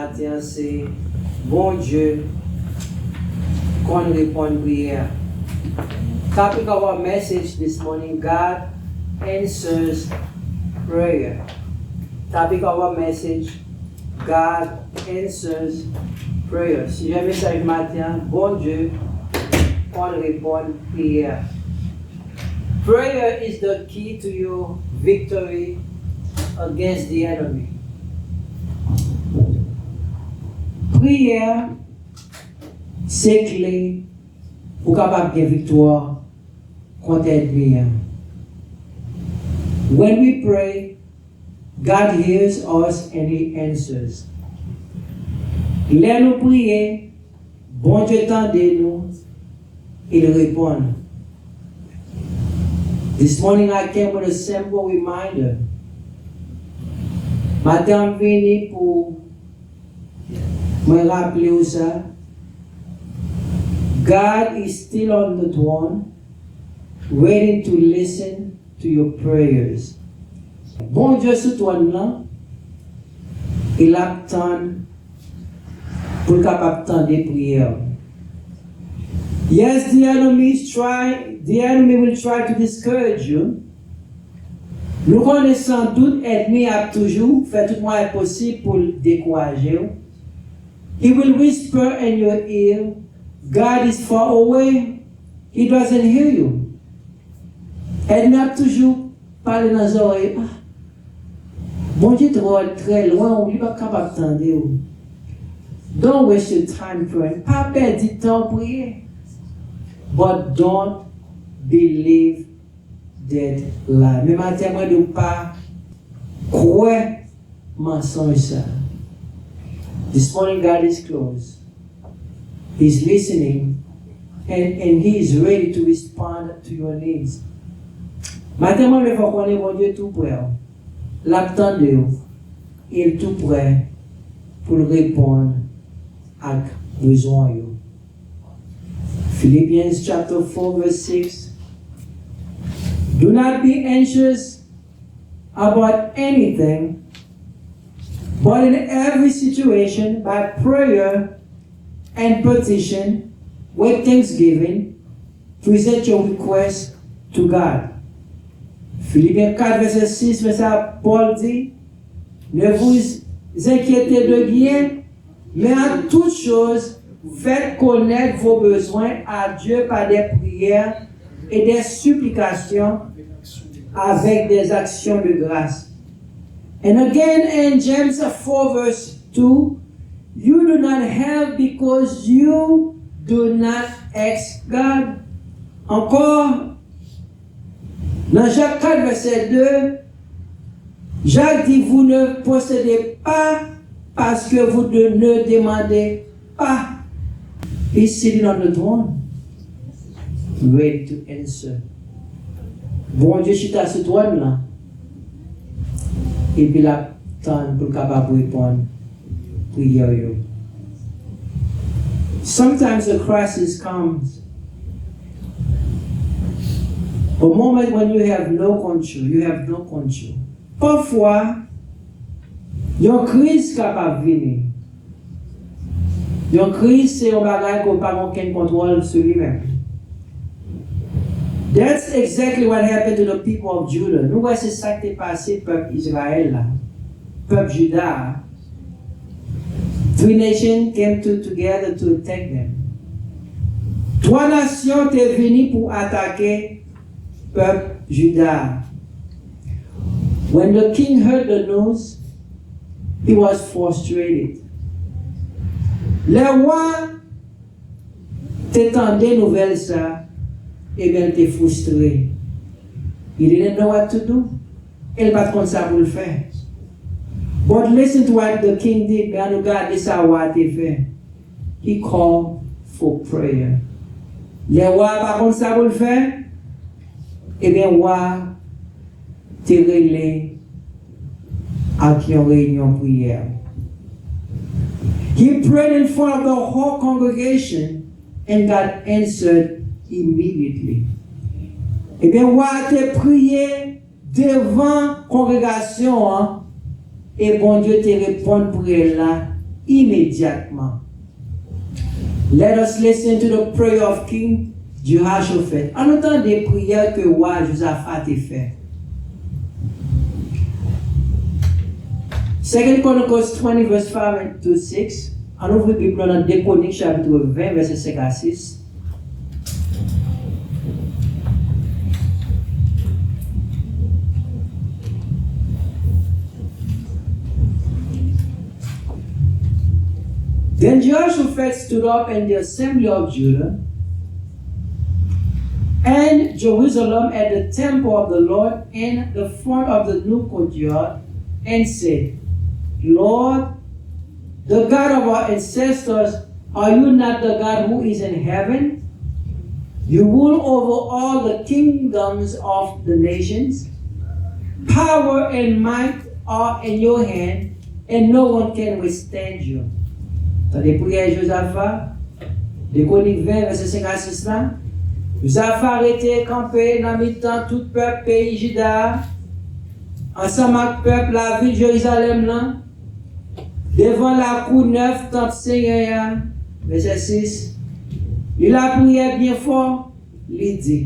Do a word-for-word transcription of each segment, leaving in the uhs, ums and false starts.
Maten an se Bondye konn reponn priyè. Topic of our message this morning: God answers prayer. Topic of our message: God answers prayer. Sijè mesaj maten an: Bondye konn reponn priyè. Prayer is the key to your victory against the enemy. Priyè se kle pou kapab gen viktwa kont ènmi an. When we pray, God hears us and He answers. Lè nou priye, Bondye tande nou, e l reponn. This morning I came with a simple reminder. Maten an m vini pou mwen raple w sa. God is still on the throne, waiting to listen to your prayers. Bondye sou twòn nan, e l ap tann pou l kapab tande priyè w. Yes, the enemy is try, the enemy will try to discourage you. Nou konnen san dout ènmi ap toujou fè tout mwayen posib pou l dekouraje w. He will whisper in your ear, "God is far away. He doesn't hear you." Ènmi ap toujou pale nan zòrèy, "Ah, Bondye twò trè lwen w, li p ap kapab tande w." Don't waste your time praying. Pa pèdi tan w priye. But don't believe that lie. Men maten mwen di w pa kwè mansonj sa. This morning God is close. He's listening and, and He is ready to respond to your needs. Maten mwen vle fè w konnen Bondye tou prè w. L ap tande w. E l tou prè pou l reponn ak bezwen yo. Philippians chapter four verse six. Do not be anxious about anything, but in every situation, by prayer and petition, with thanksgiving, present your request to God. Filipyen kat vèsè sis, men sa Pòl di, Ne vous inquiétez de rien, mais en toute chose, faites connaître vos besoins à Dieu par des prières et des supplications avec des actions de grâce. And again in James four verse two, you do not have because you do not ask God. Encore, dans Jacques quatre, verset deux, Jacques dit, vous ne possédez pas parce que vous de- ne demandez pas. He's sitting on the throne, ready to answer. Bondye chita sou twòn nan, epi l ap tann pou l kapab reponn priyè yo. Sometimes a crisis comes a moment when you have no control, you have no control. Pafwa, yon kriz kapab vini. Yon kriz se yon bagay ke w pa gen okenn kontwòl sou li menm. That's exactly what happened to the people of Judah. Nou wè se sa k te pase pèp Izrayèl la, pèp Jida a. Three nations came to, together to attack them. Twa nasyon te vini pou atake pèp Jida a. When the king heard the news, he was frustrated. Lè wa te tande nouvèl sa, ebyen, l te fristre. He didn't know what to do. E l pa t konn sa pou l fè. But listen to what the king did. Men ann nou gade sa wa a te fè. He called for prayer. Lè wa a pa konn sa pou l fè, ebyen, wa a te rele ak yon reyinyon priyè. He prayed in front of the whole congregation and God answered immediately. Ebyen, wa a te priye devan kongregasyon an, e Bondye te reponn priyè l la imedyatman. Let us listen to the prayer of King Jehoshaphat. Ann nou tande priyè ke wa Jozafa te fè. Second Chronicles twenty verse five to six. Ann ouvri Bib nou nan de Kwonik chapit ven vèsè senk a sis. Then Jehoshaphat stood up in the assembly of Judah and Jerusalem at the temple of the Lord in the front of the new courtyard and said, Lord, the God of our ancestors, are you not the God who is in heaven? You rule over all the kingdoms of the nations. Power and might are in your hand, and no one can withstand you. Tande priyè Jozafa, de Kwonik ven, vèsè senk a sis la. Jozafa rete kanpe nan mitan tout pèp peyi Jida a, ansanm ak pèp lavil Jerizalèm nan, devan lakou nèf tant Senyè a. Vèsè sis. Li lapriyè byen fò, li di,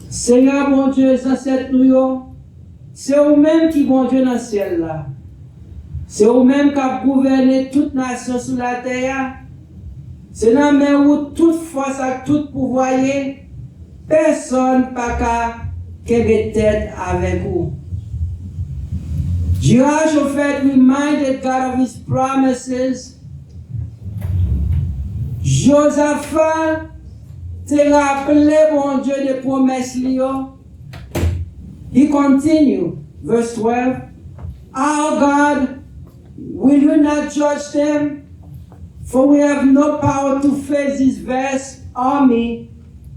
Senyè Bondye zansèt nou yo, se ou menm ki Bondye nan syèl la. Se ou menm k ap gouvène tout nasyon sou latè a. Se nan men ou tout fòs ak tout pouvwa ye. Pèsonn pa ka kenbe tèt avèk ou. Jehoshaphat reminded God of his promises. Jozafa te raple Bondye de pwomès li yo. He continued, verse twelve, Our God, will you not judge them? For we have no power to face this vast army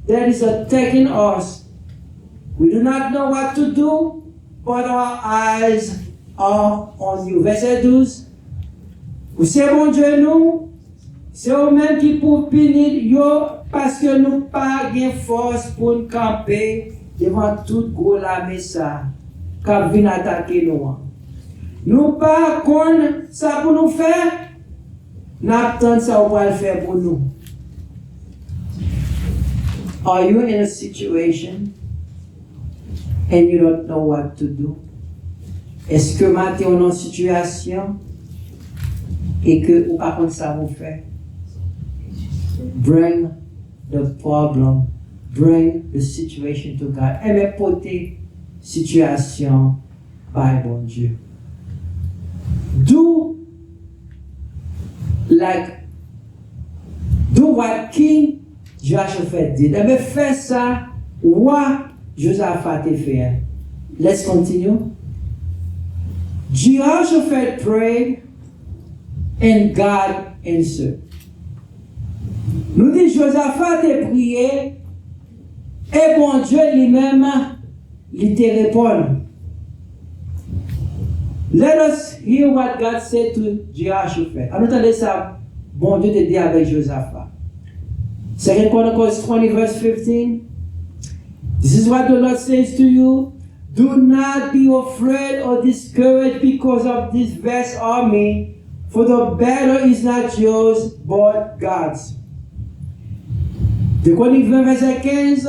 that is attacking us. We do not know what to do, but our eyes are on you. Vèsè douz. Ou se Bondye nou, se ou menm ki pou pini yo, paske nou pa gen fòs pou n kanpe devan tout gwo lame sa k ap vin atake nou an. Nou pa konn sa pou nou fè, n ap tann sa ou pral fè pou nou. Are you in a situation and you don't know what to do? Èske maten ou nan sitiyasyon e ke ou pa konn sa pou fè? Bring the problem, bring the situation to God. Enben pote sitiyasyon bay Bondye. Do like, do what King Jehoshaphat did. Enben fè sa wa Jozafa te fè a. Let's continue. Jehoshaphat prayed and God answered. Nou di Jozafa te priye e Bondye li menm li te reponn. Let us hear what God said to Jehoshaphat. Ann nou tande sa Bondye te di avèk Jozafa. Second Chronicles twenty verse fifteen. This is what the Lord says to you. Do not be afraid or discouraged because of this vast army, for the battle is not yours, but God's. De Kwonik ven vèsè kenz,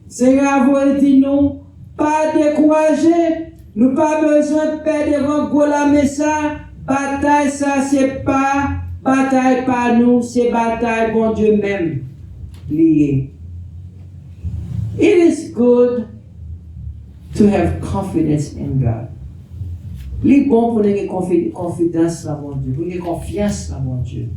Senyè a voye di nou, pa dekouraje, nou pa bezwen pè devan gwo lame sa, batay sa se pa batay pa nou, se batay Bondye menm li ye. It is good to have confidence in God. Li bon pou nou gen konfi- konfidans nan Bondye, pou nou gen konfyans nan Bondye.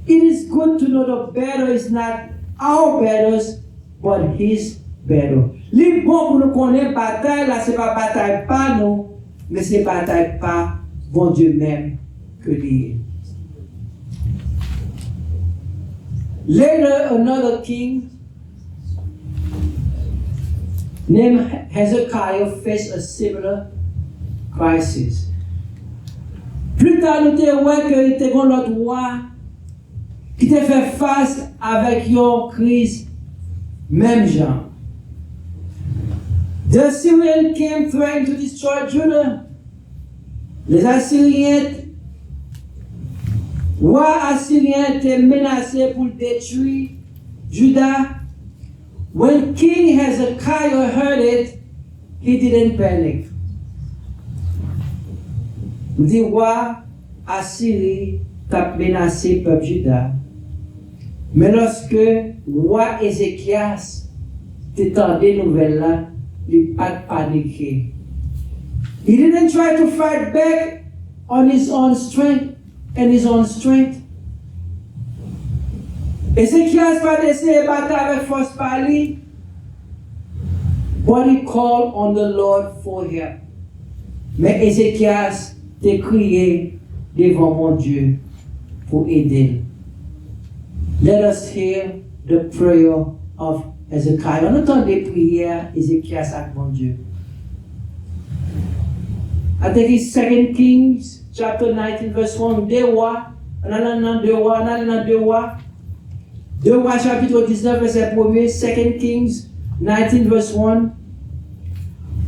It is good to know the battle is not our battles, but his battle. Li bon pou nou konnen batay la se pa batay pa nou, men se batay pa Bondye menm ke li ye. Later, another king named Hezekiah faced a similar crisis. Pli ta nou te wè ke te gen lòt wa ki te fè fas avèk yon kriz menm jan. The Assyrian came threatening to destroy Judah. Les Assyriens Wa asiryen te menase pou l detwi Juda. When King Hezekiah heard it, he didn't panic. M di wa Asiri t ap menase pèp Juda. Men lòske wa Ezekyas te tande nouvèl la, li pa t panike. He didn't try to fight back on his own strength, in his own strength. Ezekyas pa t eseye batay avèk fòs pa li, but he called on the Lord for help. Men Ezekyas te kriye devan Bondye pou ede l. Let us hear the prayer of Hezekiah. Ann nou tande priyè Ezekyas ak Bondye. I think it's Second Kings chapter nineteen verse one. De Wa, ann ale nan De Wa, ann ale nan De Wa. De Wa chapit diznèf vèsè premye, Second Kings nineteen verse one.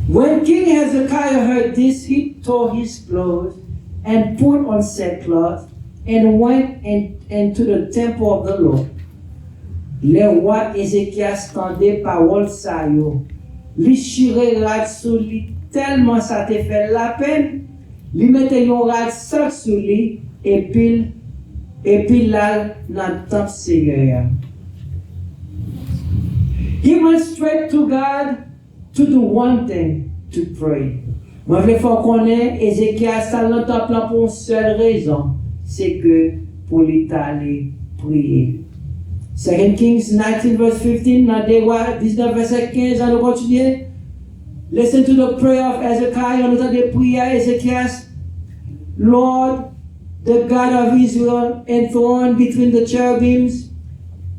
When King Hezekiah heard this, he tore his clothes and put on sackcloth and went in, into the temple of the Lord. Lè wa Ezekyas tande pawòl sa yo, li chire rad sou li tèlman sa te fè l lapenn, li mete yon rad sak sou li, epi l, epi l al nan tanp Senyè a. He went straight to God to do one thing, to pray. Mwen vle fè w konnen Ezekyas t al nan tanp lan pou yon sèl rezon, se ke pou li t ale priye. Second Kings nineteen verse fifteen, nan De Wa diznèf vèsè kenz, ann nou kontinye. Listen to the prayer of Hezekiah, nou tande priyè Ezekyas. Lord, the God of Israel, enthroned between the cherubims,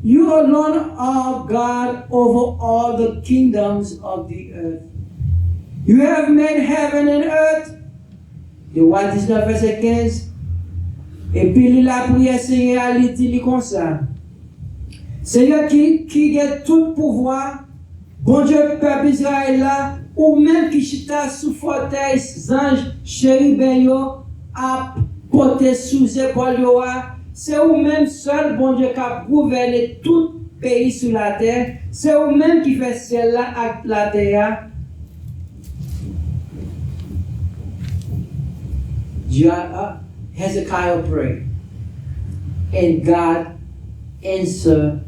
you alone are God over all the kingdoms of the earth. You have made heaven and earth. De Wa diznèf vèsè kenz. Epi li lapriyè Senyè a, li di li konsa, Senyè ki, ki gen tout pouvwa, Bondye pèp Izrayèl la, ou menm ki chita sou fòtèy zanj cheriben yo ap pote sou zepòl yo a, se ou menm sèl Bondye k ap gouvène tout peyi sou latè, se ou menm ki fè syèl la ak latè a. Hezekiah prayed, and God answered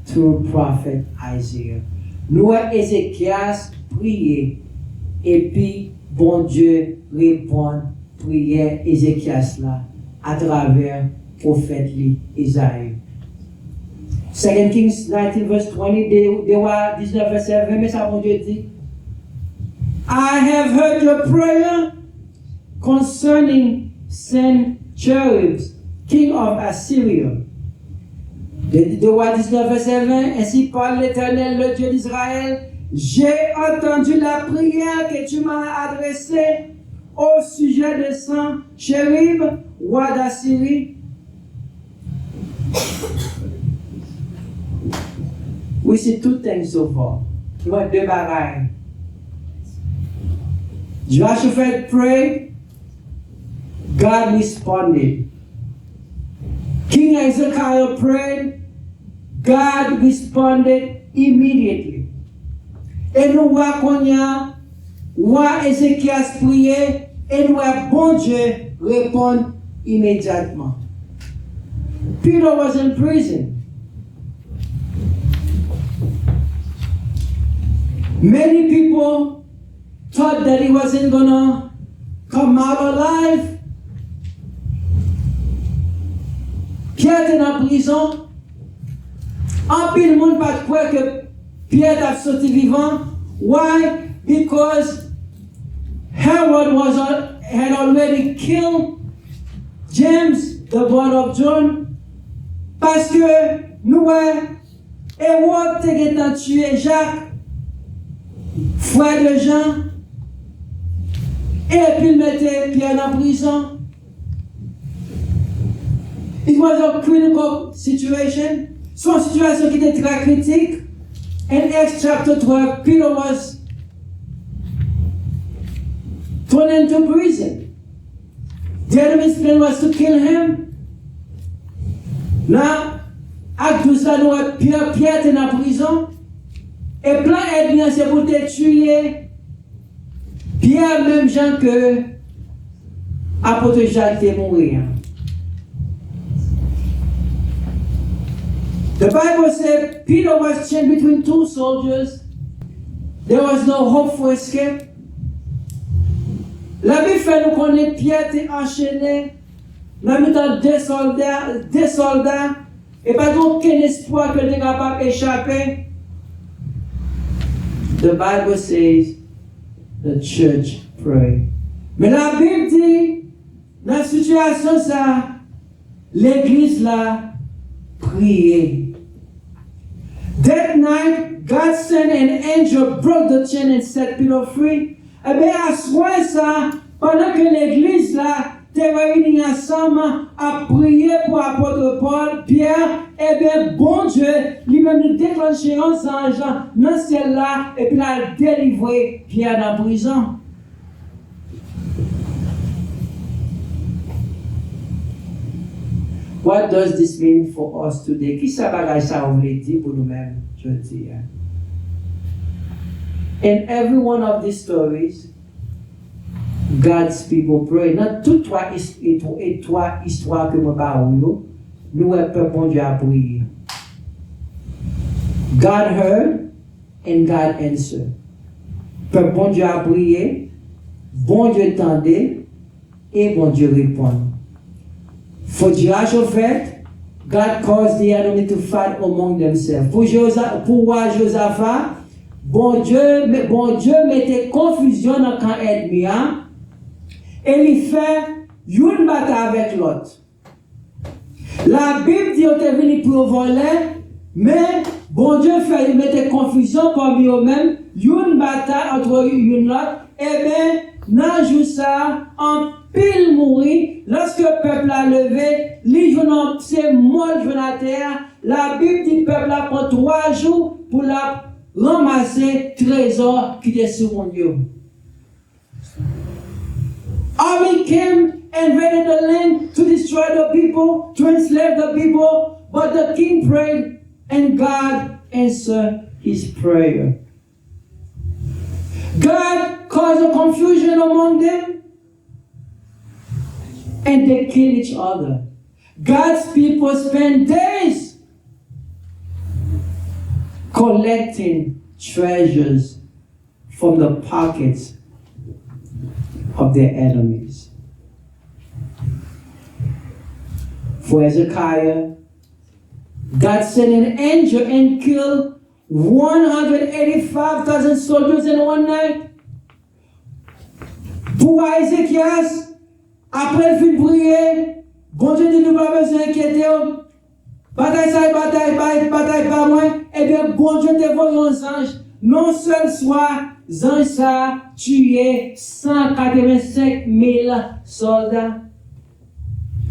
through prophet Isaiah. Nou wè Ezekyas priye, epi Bondye reponn priyè Ezekyas la atravè pwofèt li Ezayi. Second Kings nineteen verse twenty, De, De Wa diznèf vèsè ven, men sa Bondye di, I have heard your prayer concerning Sennacherib, king of Assyria. De, De Wa diznèf vèsè ven, ainsi parle l'Éternel, le Dieu d'Israël, j'ai entendu la prière que tu m'as adressée au sujet de Sennacherib, roi d'Assyrie. We see two things so far. Nou wè de bagay. Jehoshaphat prayed, God responded. King Hezekiah prayed, God responded immediately. E nou wè kounye a, wa Ezekyas priye, e nou wè Bondye reponn imedyatman. Peter was in prison. Many people thought that he wasn't gonna come out alive. Pyè te nan prizon. Anpil moun pa t kwè ke Pyè t ap soti vivan. Why? Because Herod was al-, had already killed James, the brother of John. Paske nou wè Ewòd te gentan tiye Jak, frè de Jan, epi l mete Pyè nan prizon. It was a critical situation. Se yon sitiyasyon ki te trè kritik. In Acts chapter twelve, Peter was thrown into prison. The enemy's plan was to kill him. Nan Ak douz la, nou wè Pyè, Pyè te nan prizon. E plan ènmi an se pou l te tiye Pyè menm jan ke apot Jak te mouri an. The Bible said Peter was chained between two soldiers. There was no hope for escape. Labib fè nou konnen Pyè te anchene nan mitan de sòlda, de sòlda, e pa gen okenn espwa ke l te kapab echape. The Bible says the church pray. Men Labib di, nan sitiyasyon sa, legliz la priye. That night, God sent an angel, broke the chain and set Peter free. Ebyen, aswè sa, pandan ke legliz la te reyini ansanm ap priye pou apot Pòl, Pyè, ebyen, Bondye li menm li deklanche yon zanj nan syèl la epi l al delivre Pyè nan prizon. What does this mean for us today? Kisa bagay sa yo vle di pou nou menm jodi a? In every one of these stories, God's people pray. Nan tout twa, is- e twa, e twa istwa ke mwen ba ou yo, nou wè pèp Bondye a priye. God heard and God answered. Pèp Bondye a priye, Bondye tande, e Bondye reponn. For Jehoshaphat, God caused the enemy to fight among themselves. Pou Jehoza- pou wa Jozafa, Bondye, me- Bondye mete konfizyon nan kan ènmi an, e li fè youn batay avèk lòt. Labib di yo te vini pou yo vòlè, men Bondye fè yo mete konfizyon pami yo menm, youn batay ant yo youn lòt. Ebyen, nan jou sa a, anpil mouri. Lòske pèp la leve, li jwenn yon se mò l jwenn atè a. Labib di pèp la pran twa jou pou l ap ranmase trezò ki te sou moun yo. Army came, invaded the land to destroy the people, to enslave the people, but the king prayed and God answered his prayer. God caused a confusion among them and they kill each other. God's people spend days collecting treasures from the pockets of their enemies. For Hezekiah, God sent an angel and killed one hundred eighty-five thousand soldiers in one night. Pou wa Ezekyas, apre l fin priye, Bondye di nou pa bezwen enkyete w. Batay sa e batay pa, batay pa mwen. Ebyen, Bondye te voye yon zanj. Nan yon sèl swa, zanj sa a tiye san katrevensenk mil sòlda.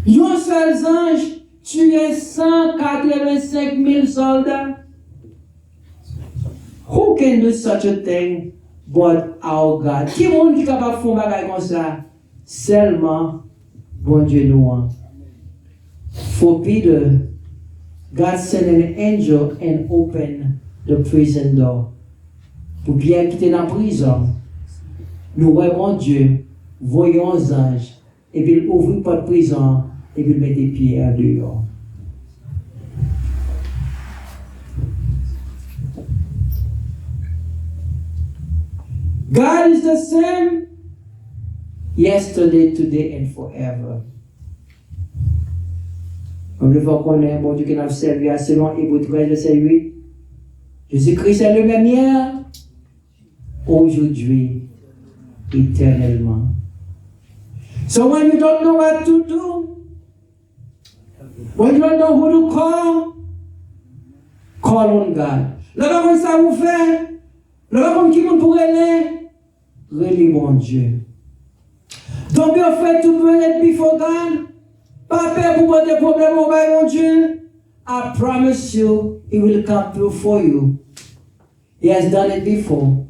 Yon sèl zanj tiye san katrevensenk mil sòlda. Who can do such a thing but our God? Ki moun ki kapab fè yon bagay konsa? Sèlman Bondye nou an. For Peter, God sent an angel and opened the prison door. Pou Pyè ki te nan prizon, nou wè Bondye voye yon zanj epi l ouvri pòt prizon an, epi l mete Pyè deyò. God is the same yesterday, today, and forever. Mwen vle fè w konnen Bondye ke n ap sèvi a selon Ebre trèz vèsè uit. Jezi Kris est le même hier, aujourd'hui, éternellement. So when you don't know what to do, when you don't know who to call, call on God. Lè w pa konn sa pou w fè, lè w pa konn ki moun pou w rele, rele Bondye. Don't be afraid to bring it before God. Pa pè pou pote pwoblèm ou bay Bondye. I promise you, He will come through for you. He has done it before,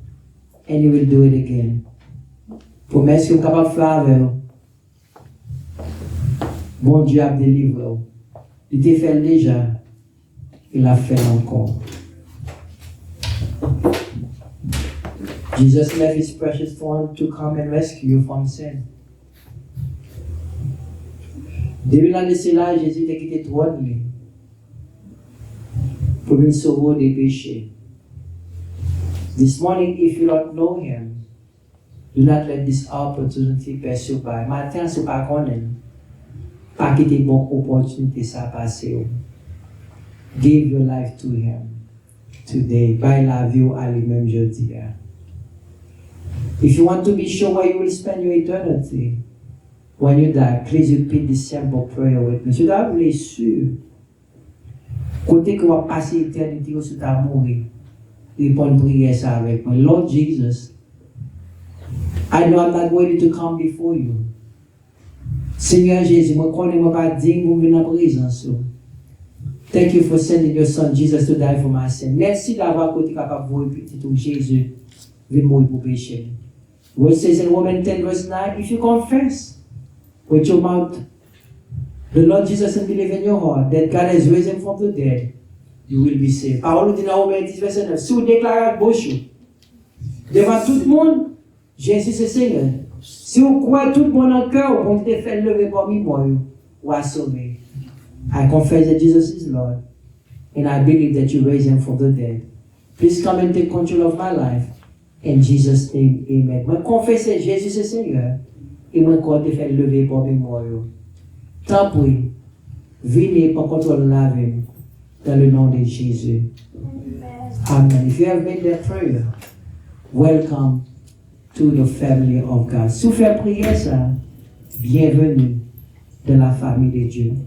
and He will do it again. Pwomès ke m kapab fè avè w, Bondye ap delivre w. Li te fè l deja, e l ap fè l ankò. Jesus left his precious one to come and rescue you from sin. De mil ane de sila, Jezi te kite twòn li pou vin sove w de peche. This morning, if you don't know him, do not let this opportunity pass you by. Maten an, si w pa konnen l, pa kite bon opòtinite sa pase w. Give your life to him today. Bay lavi w a li menm jodi a. If you want to be sure where you will spend your eternity when you die, please repeat this simple prayer with me. Si w ta vle si kote ke w ap pase etènite w si w ta mouri, reponn priyè sa avèk mwen. Lord Jesus, I know I'm not worthy to come before you. Senyè Jezi, mwen konnen mwen pa diy pou m vin nan prezans ou. Thank you for sending your son Jesus to die for my sin. Mèsi davwa ke w te kapab voye pitit ou Jezi vin mouri pou peche m. Word says in Romans ten verse nine, if you confess with your mouth the Lord Jesus and believe in your heart that God has raised him from the dead, you will be saved. Pawòl ou di nan Women dis vèsè nèf, si w deklare ak bouch ou devan tout moun Jezi se Senyè, si w kwè tout bon nan kè w Bondye te fè l leve pami mò yo, w a sove. I confess that Jesus is Lord and I believe that you raised him from the dead. Please come and take control of my life. In Jesus' name, amen. Mwen konfese Jezi se Senyè e mwen kwè w te fè l leve pami mò yo. Tanpri, vini e pran kontwòl nan lavi m. Dans le nom de Jésus. Amen. If you have made that prayer, welcome to the family of God. Si w fè priyè sa, bienvenue dans la famille de Dieu.